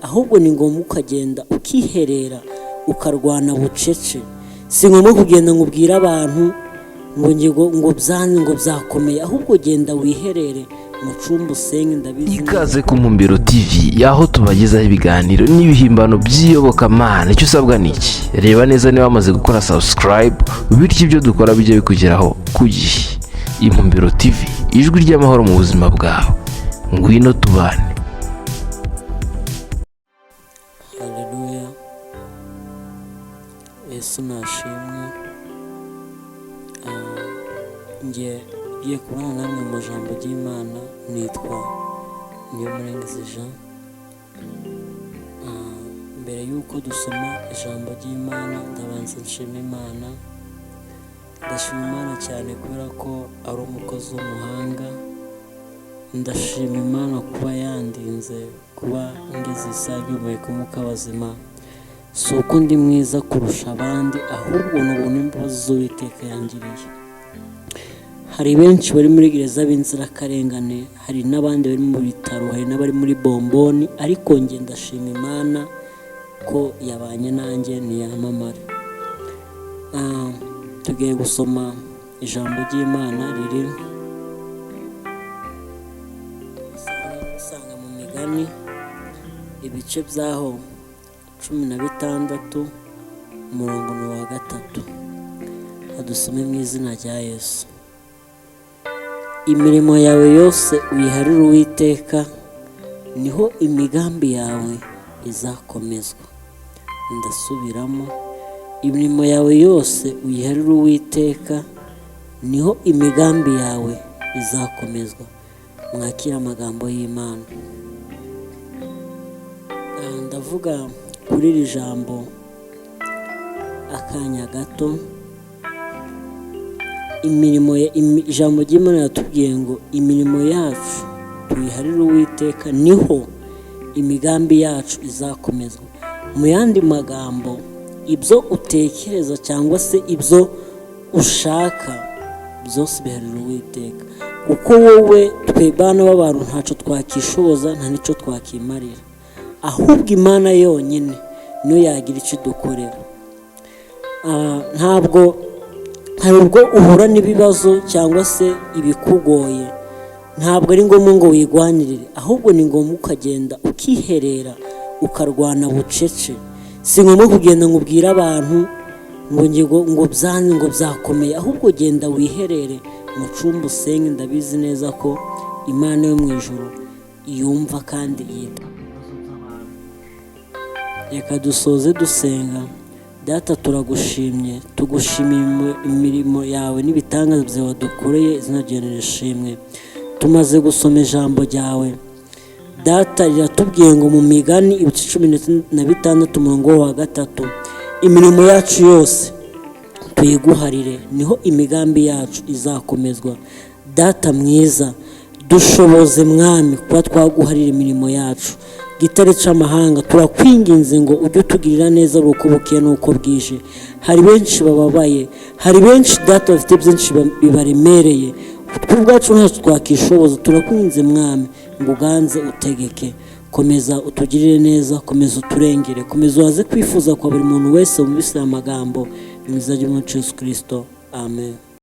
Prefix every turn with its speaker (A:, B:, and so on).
A: Ahubwo ni ngombwa ukagenda ukiherera, ukarwana bucece. Si ngombwa kugenda ngo ubwire abantu ngo ngo byanze, ngo byakomeye. Ahubwo genda wiherere mu cyumba usenge, ndabizi neza.
B: Ikaze ku Mumbero TV, y'aho tubagezaho ibiganiro n'ibihimbano by'iyobokamana. Icyo usabwa ni iki? Reba neza niba wamaze gukora subscribe, bityo ibyo dukora bijye bikugeraho ku gihe. Impumbero TV, ijwi ry'amahoro mu buzima bwawe. Ngwino tubane.
A: Haleluya, Yesu nashimwe. Ngiye kubana namwe mu jambo ry'Imana. Nitwa Niyomurengezi Jean. Mbere y'uko dusoma ijambo ry'Imana, ndabanza nshima Imana. Ndashima Imana cyane kubera ko ari umukozi w'umuhanga. Ndashima Imana kuba yandinze, kuba ngeze isaha y'umureko umwuka w'abazima. Si uko ndi mwiza kurusha abandi, ahubwo ni ubuntu n'imbabazi z'Uwiteka yangiriye. Hari benshi bari muri gereza b'inzirakarengane, hari n'abandi bari mu bitaro, hari n'abari muri bomboni, ariko njye ndashima Imana ko yabanye nanjye, ntiyamamare. Tugiye gusoma ijambo ry'Imana riri usanga mu Migani, ibice byaho 16, umurongo ni uwa 3. Adusome mu izina rya Yesu. Imirimo yawe yose uyiharire Uwiteka, niho imigambi yawe izakomezwa. Ndasubiramo: imirimo yawe yose uyiharire Uwiteka, niho imigambi yawe izakomezwa. Mwakire amagambo y'Imana. Ndavuga kuri iri jambo akanya gato. Imirimo, ijambo ry'Imana riratubwiye ngo imirimo yacu tuyiharire Uwiteka, niho imigambi yacu izakomezwa. Mu yandi magambo, ibyo utekereza cyangwa se ibyo ushaka byose biharira Uwiteka, kuko wowe, twe bana b'abantu, ntacyo twakishoboza, nta n'icyo twakimarira. Ahubwo Imana yonyine niyo yagira icyo idukorera. Ntabwo hari ubwo uhura n'ibibazo cyangwa se ibikugoye, ntabwo ari ngombwa ngo wigwanirire. Ahubwo ni ngombwa ukagenda ukiherera, ukarwana bucece. Si ngombwa kugenda ngo ubwire abantu ngo ngo byanze, ngo byakomeye. Ahubwo genda wiherere mu cyumba usenge, ndabizi neza ko Imana yo mu ijuru yumva kandi yita. Reka dusoze dusenga. Data, turagushimye, tugushimiye imirimo yawe n'ibitangaza byawe wadukoreye. Izina ryawe nirishimwe. Tumaze gusoma ijambo ryawe, Data. Riratubwiye ngo mu Migani ibice 16, umurongo wa 3, imirimo yacu yose tuyiguharire, niho imigambi yacu izakomezwa. Data mwiza, dushoboze Mwami kuba twaguharira imirimo yacu. Gitare c'amahanga, turakwinginze ngo ujye utugirira neza uko bukeye n'uko bwije. Hari benshi bababaye, hari benshi, Data, bafite byinshi bibaremereye. Twe ubwacu ntacyo twakishoboza. Turakwinginze Mwami ngo uganze, utegeke. Komeza utugirire neza, komeza uturengere, komeza uhaze kwifuza kwa buri muntu wese wumvise aya magambo. Mu izina ry'Umwami Yesu Kirisito, amen.